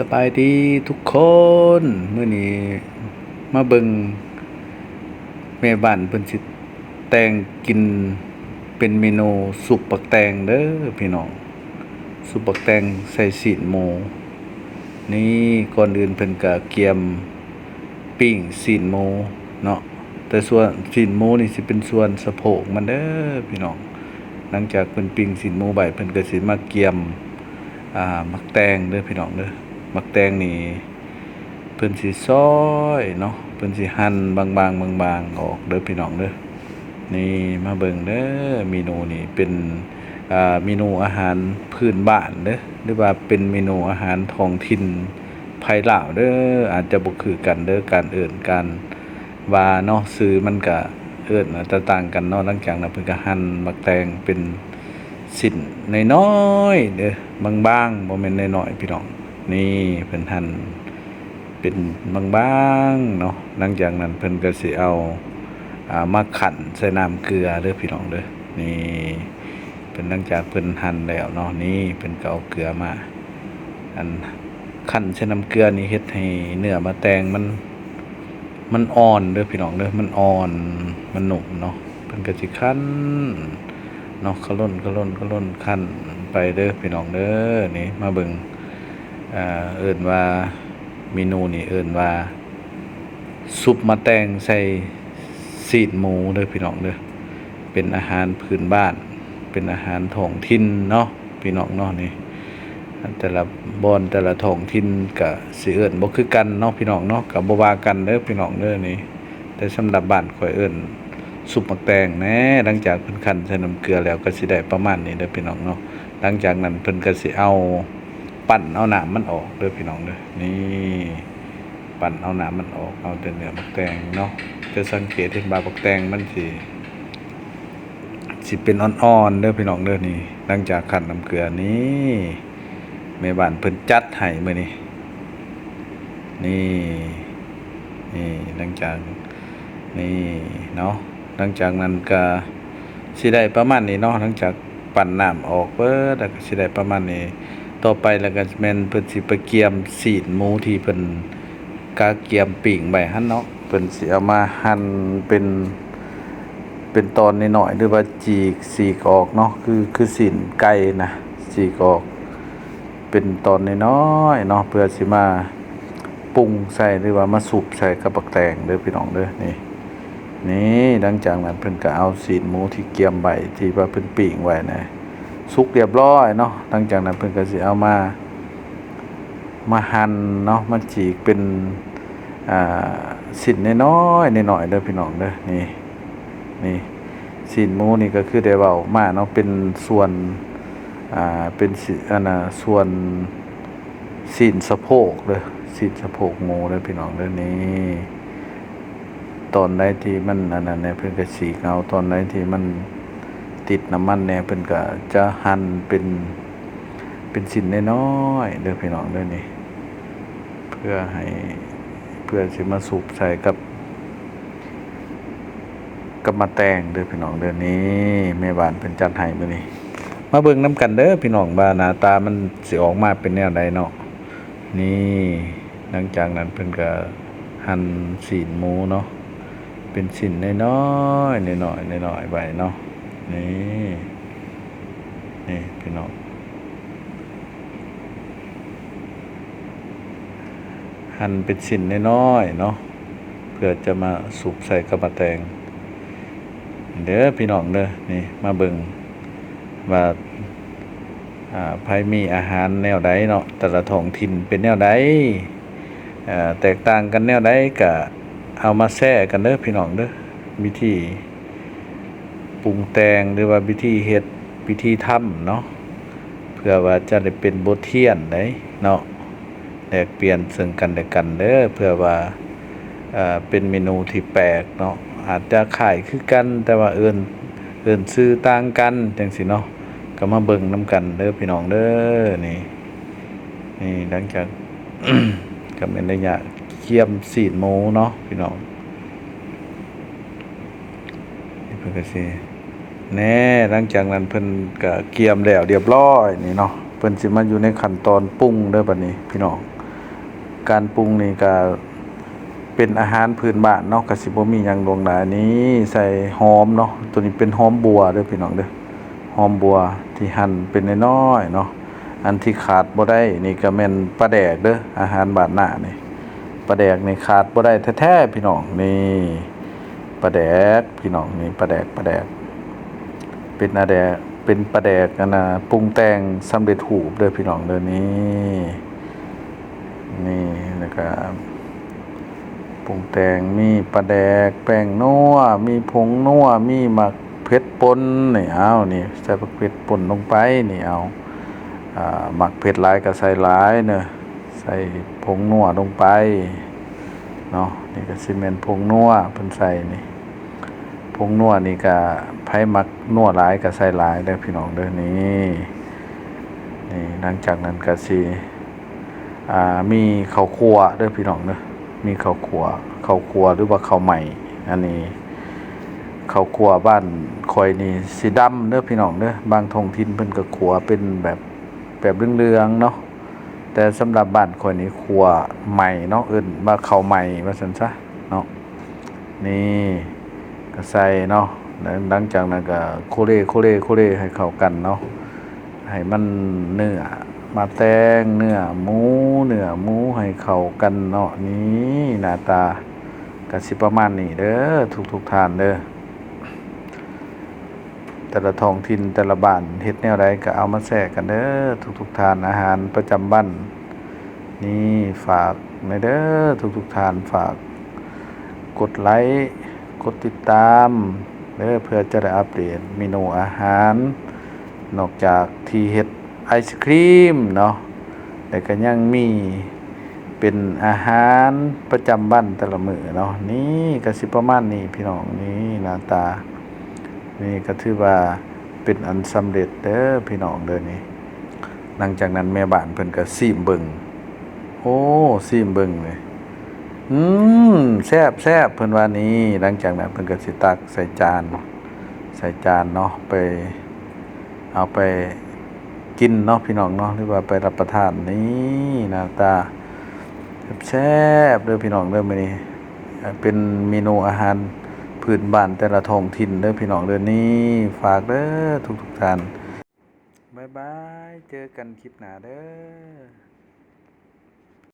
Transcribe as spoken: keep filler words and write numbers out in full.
สบายดีทุกคน มื้อนี้มาเบิ่งแม่บ้านเพิ่นสิแต่งกินเป็นเมนูซุปบักแตงเด้อพี่น้อง ซุปบักแตงใส่ซี้นหมู นี่ก่อนอื่นเพิ่นก็เกียมปิ้งซี้นหมูเนาะ แต่ส่วนซี้นหมูนี่สิเป็นส่วนสะโพกมันเด้อพี่น้อง หลังจากเพิ่นปิ้งซี้นหมูไว้เพิ่นก็สิมาเกียม อ่า บักแตงเด้อพี่น้องเด้อ บักแตงนี่เพิ่นสิซอยเนาะ เพิ่นสิหั่นบางๆ บางๆ ออกเด้อพี่น้องเด้อ นี่มาเบิ่งเด้อ เมนูนี่เป็น อ่า เมนูอาหารพื้นบ้านเด้อ หรือว่าเป็นเมนูอาหารท้องถิ่นไทลาวเด้อ อาจจะบ่คือกันเด้อ การเอิ้นการว่าเนาะ ชื่อมันก็เอิ้นอาจจะต่างกันเนาะ หลังจากนั้นเพิ่นก็หั่นบักแตงเป็นซี้นน้อยๆ เด้อ บางๆ บ่แม่นน้อยๆ พี่น้อง นี่เพิ่นหั่นเป็นบางๆ เนาะ หลังจากนั้นเพิ่นก็สิเอา อ่า มาคั่นใส่น้ำเกลือเด้อพี่น้องเด้อ นี่เพิ่นหลังจากเพิ่นหั่นแล้วเนาะ นี่เพิ่นก็เอาเกลือมา อันคั่นใส่น้ำเกลือนี่เฮ็ดให้เนื้อบักแตงมัน มันอ่อนเด้อพี่น้องเด้อ มันอ่อน มันนุ่มเนาะ เพิ่นก็สิคั่นเนาะ คะล่น คะล่น คะล่น คั่นไปเด้อพี่น้องเด้อ นี่มาเบิ่ง อ่า เอิ้นว่า เมนูนี่เอิ้นว่า ซุปบักแตงใส่ซี้นหมูเด้อพี่น้องเด้อ เป็นอาหารพื้นบ้าน เป็นอาหารท้องถิ่นเนาะพี่น้องเนาะ นี่ แต่ละบ่อนแต่ละท้องถิ่นก็สิเอิ้นบ่คือกันเนาะพี่น้องเนาะ ก็บ่ว่ากันเด้อพี่น้องเด้อ นี่ แต่สำหรับบ้านข้อยเอิ้นซุปบักแตงแหน่ หลังจากเพิ่นคั่นใส่น้ำเกลือแล้วก็สิได้ประมาณนี้เด้อพี่น้องเนาะ หลังจากนั้นเพิ่นก็สิเอา ปั้นเอาน้ำมันออกเด้อพี่น้องเด้อ นี่ ปั้นเอาน้ำมันออก เอาแต่เนื้อบักแตงเนาะ จะสังเกตเห็นว่าบักแตงมันสิ สิเป็นอ่อนๆ เด้อพี่น้องเด้อ นี่ หลังจากคั่นน้ำเกลือนี่ แม่บ้านเพิ่นจัดให้มื้อนี้ นี่ นี่ หลังจาก นี่เนาะ หลังจากนั้นก็สิได้ประมาณนี้เนาะ หลังจากปั้นน้ำออกเบิดแล้วก็สิได้ประมาณนี้ ต่อไปแล้วก็แม่นเพิ่นสิไปเกียมซี้นหมูที่เพิ่นกะเกียมปิ้งไว้หั่นเนาะ เพิ่นสิเอามาหั่นเป็น เป็นตอนน้อยๆ หรือว่าจีก ฉีกออกเนาะ คือ คือซี้นไก่นะ ฉีกออก เป็นตอนน้อยๆ เนาะ เพื่อสิมาปรุงใส่หรือว่ามาซุปใส่กับบักแตงเด้อพี่น้องเด้อ นี่ นี่ หลังจากนั้นเพิ่นก็เอาซี้นหมูที่เกียมไว้ ที่ว่าเพิ่นปิ้งไว้นะ สุกเรียบร้อยเนาะ หลังจากนั้นเพิ่นก็สิเอามา มาหั่นเนาะ มาจีกเป็น อ่า ซี้นน้อยๆ น้อยๆ เด้อพี่น้องเด้อ นี่ นี่ ซี้นหมูนี่ก็คือได้เว้ามาเนาะ เป็นส่วน อ่า เป็นซี้น อันน่ะ ส่วนซี้นสะโพกเด้อ ซี้นสะโพกหมูเด้อพี่น้องเด้อ นี่ ตอนใดที่มันอันนั้นแหน่ เพิ่นก็ฉีกเอา ตอนใดที่มันติดน้ำมันแหน่ เพิ่นก็จะหั่นเป็น เป็นซี้นน้อยๆ เด้อพี่น้องเด้อ นี่ เพื่อให้ เพื่อสิมาซุปใส่กับ กับบักแตงเด้อพี่น้องเด้อ นี่ แม่บ้านเพิ่นจัดให้มื้อนี้ มาเบิ่งนำกันเด้อพี่น้อง ว่าหน้าตามันสิออกมาเป็นแนวใดเนาะ นี่ หลังจากนั้นเพิ่นก็หั่นซี้นหมูเนาะ เป็นซี้นน้อยๆ น้อยๆ น้อยๆ ไว้เนาะ นี่ นี่พี่น้อง หั่นเป็นซี้นน้อยๆ เนาะ เพื่อจะมาซุปใส่กับบักแตง เด้อพี่น้องเด้อ นี่ มาเบิ่งว่า อ่า ไผมีอาหารแนวใดเนาะ แต่ละท้องถิ่นเป็นแนวใด อ่า แตกต่างกันแนวใดก็เอามาแชร์กันเด้อพี่น้องเด้อ วิธีปรุงแต่งหรือว่าวิธีเฮ็ด วิธีทำเนาะ เพื่อว่าจะได้เป็นบทเรียนไดเนาะ แลกเปลี่ยนซึ่งกันและกันเด้อ เพื่อว่า เอ่อ เป็นเมนูที่แปลกเนาะ อาจจะคล้ายคือกัน แต่ว่าเอิ้น เอิ้นชื่อต่างกันจั่งซี้เนาะ ก็มาเบิ่งนำกันเด้อพี่น้องเด้อ นี่ นี่หลังจาก ก็เป็นระยะเกียมซี้นหมูเนาะพี่น้อง นี่เพิ่นก็สิ แน่ หลังจากนั้นเพิ่นก็เกียมแล้วเรียบร้อยนี่เนาะ เพิ่นสิมาอยู่ในขั้นตอนปรุงเด้อบัดนี้พี่น้อง การปรุงนี่ก็เป็นอาหารพื้นบ้านเนาะ ก็สิบ่มีหยังหลวงหลาย นี่ใส่หอมเนาะ ตัวนี้เป็นหอมบัวเด้อพี่น้องเด้อ หอมบัวที่หั่นเป็นน้อยๆเนาะ อันที่ขาดบ่ได้นี่ก็แม่นปลาแดกเด้อ อาหารบ้านนานี่ ปลาแดกนี่ขาดบ่ได้แท้ๆพี่น้อง นี่ ปลาแดกพี่น้อง นี่ปลาแดก ปลาแดก เป็นอาแดก เป็นปลาแดกอันน่ะ ปรุงแต่งสำเร็จรูปเด้อพี่น้องเด้อ นี่ นี่ แล้วก็ปรุงแต่ง มีปลาแดก แป้งนัว มีผงนัว มีหมากเผ็ดป่น นี่ เอา นี่ ใส่หมากเผ็ดป่นลงไป นี่ เอา อ่า หมากเผ็ดหลายก็ใส่หลายเนาะ ใส่ผงนัวลงไปเนาะ นี่ก็สิแม่นผงนัวเพิ่นใส่นี่ ผงนัวนี่ก็ไผมักนัวหลายก็ใส่หลายเด้อพี่น้องเด้อ นี่ นี่ หลังจากนั้นก็สิ อ่า มีข้าวคั่วเด้อพี่น้องเด้อ มีข้าวคั่ว ข้าวคั่วหรือว่าข้าวใหม่ อันนี้ ข้าวคั่วบ้านข่อยนี่สิดำเด้อพี่น้องเด้อ บางท้องถิ่นเพิ่นก็คั่วเป็นแบบ แบบเหลืองๆเนาะ แต่สำหรับบ้านข่อยนี่คั่วใหม่เนาะ เอิ้นว่าข้าวใหม่ว่าซั่นซะเนาะ นี่ก็ใส่เนาะ แล้วหลังจากนั้นก็โคเล โคเล โคเลให้เข้ากันเนาะ ให้มันเนื้อมาแตงเนื้อหมู เนื้อหมูให้เข้ากันเนาะ นี่หน้าตาก็สิประมาณนี้เด้อ ทุกๆท่านเด้อ แต่ละท้องถิ่นแต่ละบ้านเฮ็ดแนวใดก็เอามาแชร์กันเด้อ ทุกๆท่าน อาหารประจำวัน นี่ฝากแหน่เด้อ ทุกๆท่าน ฝากกดไลก์ กดติดตามเด้อ เพื่อจะได้อัปเดตเมนูอาหาร นอกจากที่เฮ็ดไอศกรีมเนาะ แล้วก็ยังมีเป็นอาหารประจำวันแต่ละมื้อเนาะ นี่ก็สิประมาณนี้พี่น้อง นี่หน้าตา นี่ก็ถือว่าเป็นอันสำเร็จเด้อพี่น้องเด้อ นี่ หลังจากนั้นแม่บ้านเพิ่นก็ซิมเบิ่ง โอ้ ซิมเบิ่งเลย อืม แซ่บ แซ่บ เพิ่นว่านี่ หลังจากนั้นเพิ่นก็สิตักใส่จาน ใส่จานเนาะ ไป เอาไปกินเนาะพี่น้องเนาะ หรือว่าไปรับประทาน นี่หน้าตาแซ่บๆเด้อพี่น้องเด้อ มื้อนี้เป็นเมนูอาหารพื้นบ้านแต่ละท้องถิ่นเด้อพี่น้องเด้อ นี่ฝากเด้อทุกๆท่าน บ๊ายบาย เจอกันคลิปหน้าเด้อ